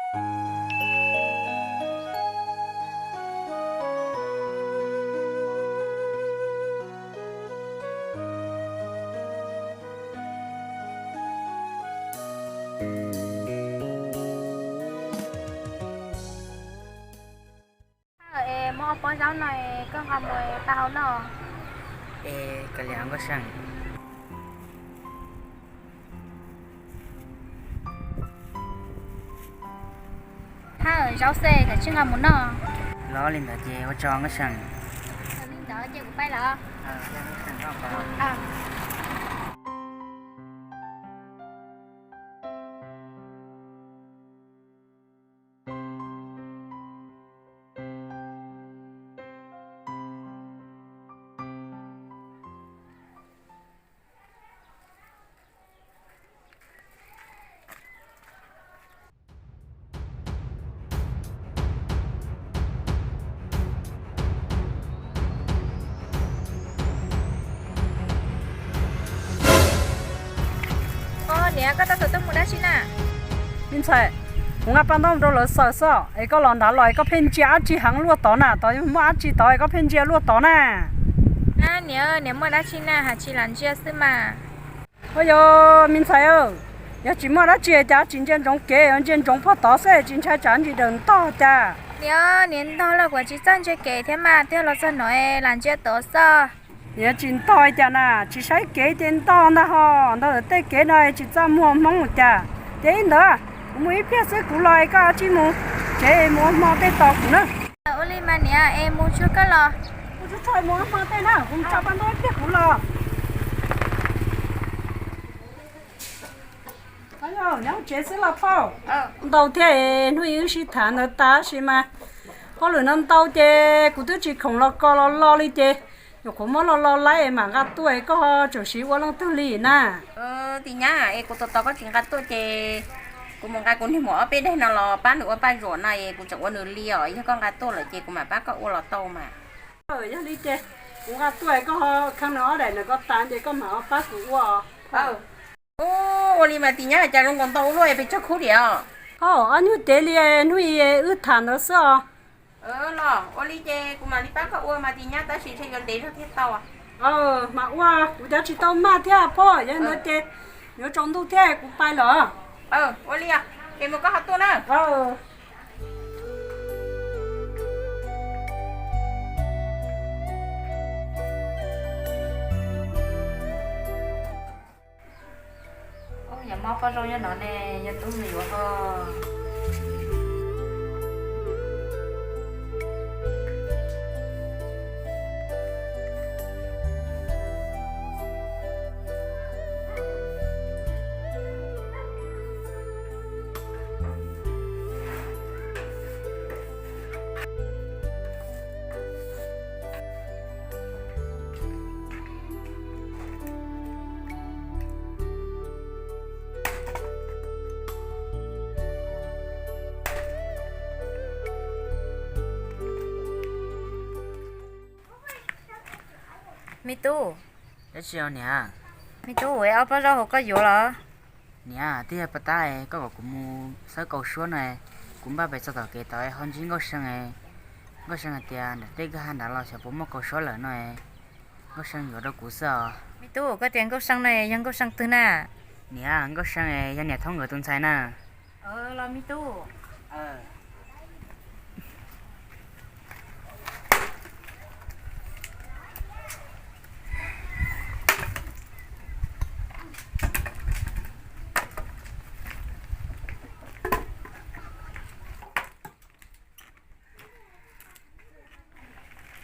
Es muab ob pob zaub no koj nqa mus tau hau no. Es kav liam Nkauj Seej. Hab, zaub xwb, koj tsis nqa mus noj? Los li ntawd ces ua tsaug Nkauj Seej. Li ntawd ces kuv pab los. Niam, koj tab tom tuaj mus dab tsi na? Me ntxhais, kuv nqa paj ntaub rau lawv xaws xwb es koj los nrad los es koj pheej ntsia dab tsi heev luaj tod na, tod muaj dab tsi tod es koj pheej ntsia luaj tod na? Niam, niam muaj dab tsi na, has tsis lam ntsia xwb mas. Ua yog me ntxhais, yog tsis muaj dab tsi cas tsis ntsia ntsoov kev, ntsia ntsoov pog tod xwb tsis ntshai tsam ntsis daws ntog cas? Niam, niam ntog los kuv tsis txawj ntsia kev thiab mas, twb los txog no lam ntsia tod xwb. Niam tsis ntog cas na, tsis saib kev ces ntog ntag ho, ntog tej kev no tsis txaj muag hmoob cas. Ces li ntawd, kuv mus ib pliag xwb kuv los es koj cia li mus tsev mus ua hmo tej tos kuv na. Ua li mas niam, es mus tsuag kawg los? Mus tsuag tsuag mus ua hmo tej na, kuv mus tso paj ntaub ib pliag kuv los. Nyob tsev xwb los phauj. Ntau thiab, hnub ib wb sib tham ntawd tab sis mas hauj lwm no ntau ces kuv twb tsis khoom los kos los lo li ces nyuam qhuav muab lo lo laib mam nqa tuaj es koj tseem siv ua leej twg li na? Tis Nyab, es kuv tos tos koj tsis nqa tuaj ces kuv mus nqa kuv niag muam ob peb daim no los pab nws ua paj zuam no es kuv tseem ua nws li os. Yog koj nqa tuaj lawm ces kuv mam pab koj ua los tau mas. Yog li ces kuv nqa tuaj es koj ho khawb nws ob daim ntawm ko tas ces koj mam ho pab kuv ua os. Ua li mas Tis Nyab, cas zoo nkaus ntau ua luaj es pes tsawg khub diam? Ho ob nyuag tev li, hnub i wb tham ntawd xwb os. Los ua li ces kuv mam li pab koj ua mas Tis Nyab, tab sis ntshe yuav ntev zog thiaj tau. Mas ua, kuv cov tsis tau maj thiab phauj, yog li ntawd ces yuav tsaus ntuj thiab kuv pais lawm. Ua li, es mus koj ho tuaj na. Yog mob poj zaub nyob no ne, yog tub nws yuav ho. Me tub. Dab tsi os niam? Me tub, ua ob pob zaub hauv koj yuav los? Niam, twb yog pas tab koj kom kuv mus xawb kaus suab no, kuv npaj pem txog tom kev tod ho ntsib Nkauj See. Nkauj See hais tias nram tej kwj ha nrad los xyov puas muaj kaus suab lawm no, Nkauj See yuav rau kuv xwb os. Me tub, koj tias Nkauj See no yog Nkauj See twg na? Niam, Nkauj See yog niam Thoob nkawd tus ntxhais na. Los me tub.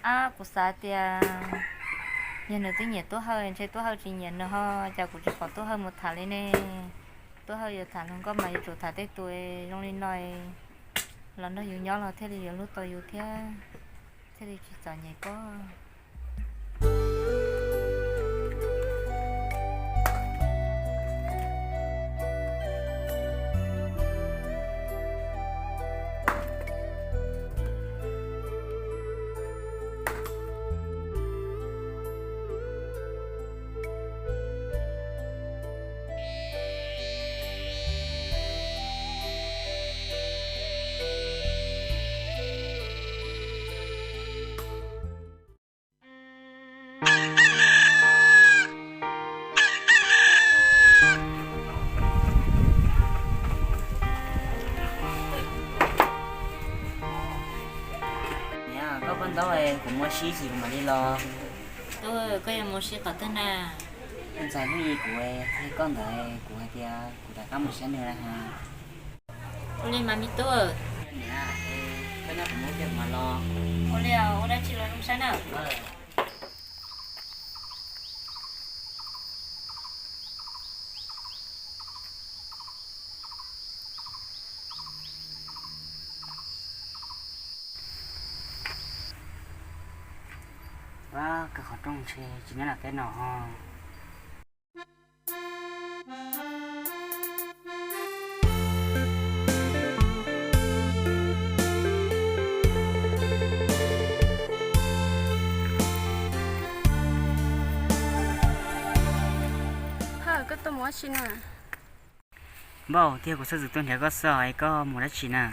Ab, kuv xav tias yog nws twb nyiam Tub Hawj, ntshe Tub Hawj tsis nyiam nws ho, cas kuv tsis pom Tub Hawj mus tham li ne. Tub Hawj yuav tham hluas nkauj mas yuav tsum tham tej tus zoo li no los nrog yus nyob los thiaj li yuav hlub tau yus thiab, thiaj li tsis txom nyem koj. Ntaub, kuv mus ua si ces kuv mam li los. Tub, koj yuav mus ua si qhov twg na? Ntxhais hnub i kuv qhia koj ntawd, kuv hais tias kuv rov qab mus saib nws na has. Ua li mas me tub. Niam, koj nyob kuv mus ua si kuv mam los. Ua li, ua dab tsi los zoo saib na. Pab, kawg qhov rooj ntshe tsis nyob nram teb no ho. Hawj, koj tuaj mus ua si na? Npauj, tiag kuv txhob txwm tuaj nrhiav koj xwb os, es koj mus dab tsi na?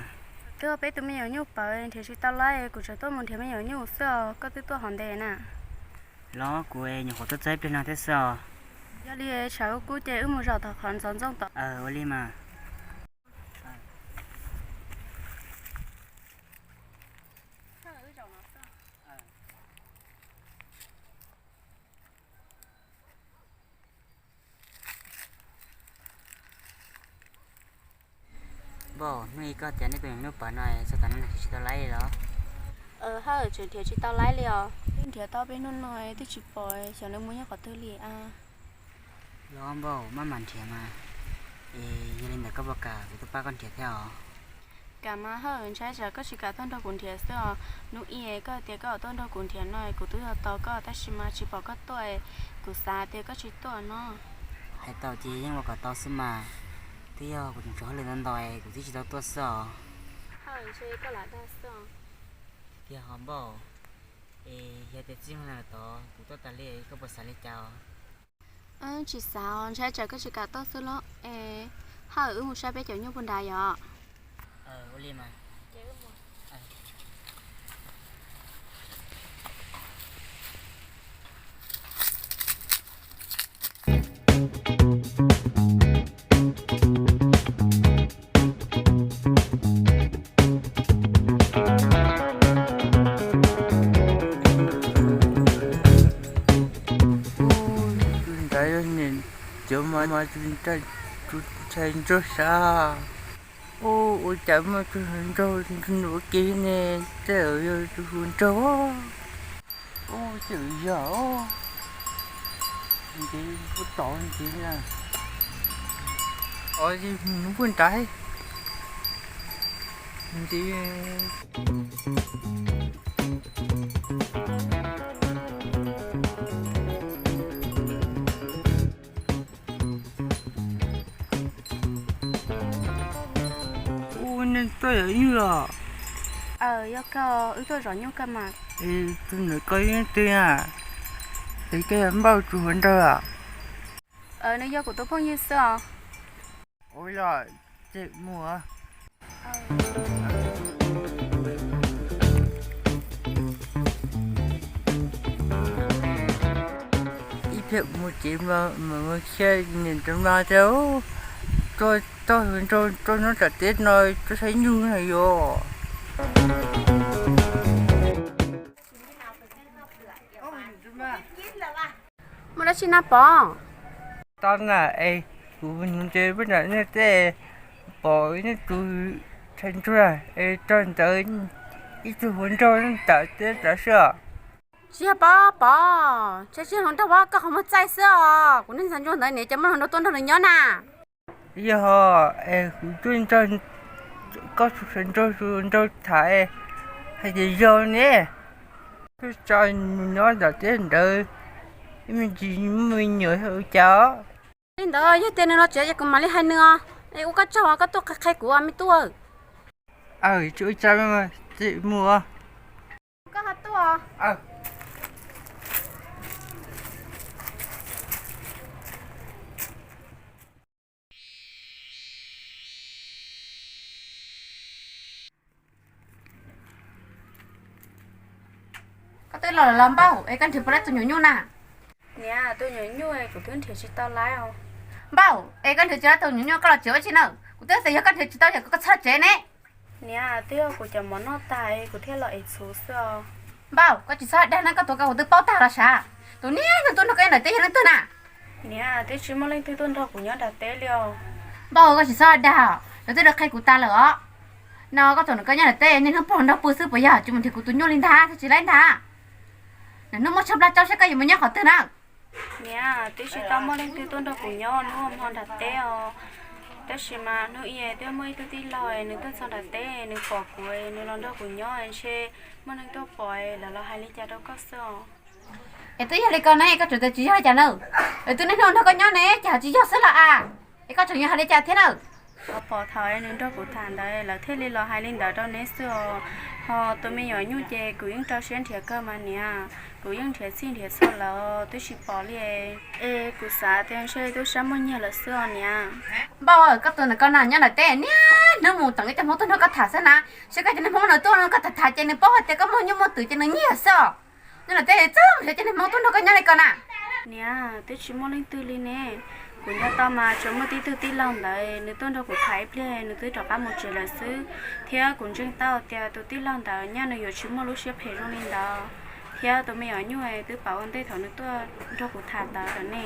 Twb yog peb tus me nyuam nyuj pawv nrhiav tsis tau laib, kuv tseem tuaj mus nrhiav me nyuam nyuj xwb os, koj twb tuaj hov ntev na. Los kuv nyuam qhuav tuaj txog ib pliag no thiab xwb os. Yog li tshav kub kub ces wb mus zaum tom qhov ntxoov ntxoo tod. Ua li mas. Npauj, hnub i koj tias nej tus nyuam nyuj pawv no txog tav no nrhiav tsis tau laib li los? Hawj, tseem nrhiav tsis tau laib li os. Twb nrhiav tau peb hnub no twb tsis pom, xyov nws mus nyob qhov twg li a. Los Npauj, maj mam nrhiav mas. Es yog li ntawd koj puas kam kuv tuaj pab koj nrhiav thiab os? Kam mas Hawj, ntshai tsam koj tsis kam tuaj nrog kuv nrhiav xwb os. Hnub i koj tias koj tuaj nrog kuv nrhiav no kuv twb yog tos koj tab sis mas tsis pom koj tuaj, kuv xav tias koj tsis tuaj no. Hais tau ces yeej ua kom tau xwb mas. Twb yog kuv tseem tshuav hauj lwm ntau ntau kuv thiaj tsis tau tuaj xwb os. Hawj, ntshe koj lam dag xwb os. Tiag ho Npauj, es yog tias txij hnub no tod kuv tuaj tas li koj puas xav li cas os? Tsis xav os, ntshai tsam koj tsis kam tuaj xwb los es. Hawj, wb mus saib peb cov nyuj puag nrad yom. Ua li mas. Tus ntawd yog niam cov mas mas tus ntawd tus ntxhais nraug sav. Ua cas muaj tus hluas nraug ua ke ne, tej zaum yog tus hluas nraug. Ua cas yog, ntev puag tod ntev na. Ov, mus puag nrad ntev. Ua, nej tuaj zov nyuj los? Aw, yog kawg, wb tuaj zov nyuj kawg mas. Es tus ntawd koj yeej twg na? Es koj yog Npauj tus hluas nraug a? Aw, nws yog kuv tus phooj ywg xwb os. Ua los, ces mus. Ib pliag mus ces mas mus khiav niam tus mas tias, tuaj tog hluas nraug tuaj nyob tom teb no tuaj saib nyuj no yom. Muaj dab tsi na Pov? Tau na, es kuv nyob pem nej tej pom nej tus ntxhais nraug es raug ntawd ib tug hluas nraug tawm teb tawm xwb os. Tsis yog Pov, Pov, tsis yog hluas nraug Pov, koj qhov muag txaij xwb os. Kuv niag ntxhais ntsuag ntawd niam cov muaj hluas nraug tuaj nrog nws nyob na. Yog es kuv tuaj nrog koj tus ntxhais nraug, tus nraug tham hais tias yog ne, tuaj tso nws nyob tom teb ntawd, ib me ntsis muaj me nyuam ua cas. Li ntawd yog tias nws los tsev ces kuv mam li hais nws os. Es ua koj tsaug, koj tuaj qhia qhia kuv me tub. Aw, tsis ua cas, mus. Koj ho tuaj. Koj twb los los Npauj, es koj nrhiav puas tau tus nyuam nyuj na? Niam, tus nyuam nyuj kuv twb nrhiav tsis tau lawm os. Npauj, es koj nrhiav tsis tau tus nyuam nyuj koj los tsev ua tsi na? Kuv twb xav yog koj nrhiav tsis tau ces koj txhob tsev ne. Niam, twb yog kuv cov mov noj tas kuv thiaj los ev txhuv xwb os. Npauj, koj tsis txhob dag na, koj tuav ko kuv twb paub tag los sav. Tus niag hnub tuaj nrog koj nyob nram teb yog leej twg na? Niam, twb tsis muaj leej twg tuaj nrog kuv nyob nram teb li os. Npauj, koj tsis txhob dag, lawv twb rov qhia kuv tas lawm os. No koj tuaj nrog koj nyob nram teb niaj hnub pog nrog pw xwb puas yog? Tsis mus nrhiav kuv tus nyuj li ntag, thiaj tsis laib ntag. Nws hnub muaj tshaib plab tsaus sab koj yuav mus nyob qhov twg na? Niam, twb tsis tau muaj leej twg tuaj nrog kuv nyob hnub hmo nram teb os. Tab sis mas hnub ib twb muaj ib tug tij laug nws tuaj txog nram teb, nws pom kuv, nws los nrog kuv nyob, ntshe muaj neeg tuaj pom lawv los hais li cas rau koj xwb os. Es twb yog li ko ne, koj tseem tias tsis yog li cas na? Es twb niaj hnub nrog koj nyob ne, cas ho tsis yog xwb los as? Es koj tseem yuav hais li cas thiab na? Pom thaum nws nrog kuv tham ntawd lawv thiaj li los hais li ntawd rau neb xwb os. Ho tus me nyuam nyuj ces kuv yeej rau siab nrhiav kawg mas niam, kuv yeej nrhiav txhij nrhiav txhua lawm twb tsis pom li. Es kuv xav tias ntshe tub sab muaj nyiag lawm xwb os niam. Npauj, koj tus ntawm koj na nyob nram teb niaj hnub mus teem ib co Hmoob tuaj nrog koj tham xwb na. Saib koj cov niag Hmoob no tuaj nrog koj tham tham ces nws paub hais tias koj muaj nyuj muaj twm ces nws nyiag xwb os. Nyob nram teb txawj mus nrhiav cov niag Hmoob tuaj nrog koj nyob li ko na. Niam, twb tsis muaj leej twg li ne. Kuv nco tau mas tsuas muaj tib tug tij laug ntawd nws tuaj nrog kuv tham ib pliag nws twb rov qab mus tsev lawm xwb. Thiab kuv ntseeg tau tias tus tij laug ntawd nyaj nws yuav tsis muaj lub siab phem zoo li ntawd. Thiab tus me nyuam nyuj twb pom ua ntej thaum nws tuaj nrog kuv tham ntawd lawm ne.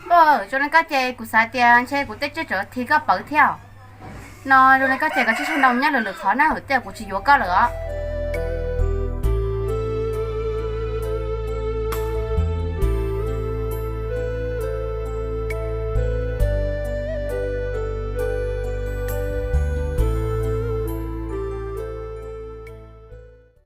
Npauj, zoo li koj ces kuv xav tias ntshe kuv tej tsiaj tseem thim koj pawv thiab. No zoo li koj ces koj tsiaj tseem nrog nyob lwm lwm qhov na, tej kuv tsis yuav koj lawm os.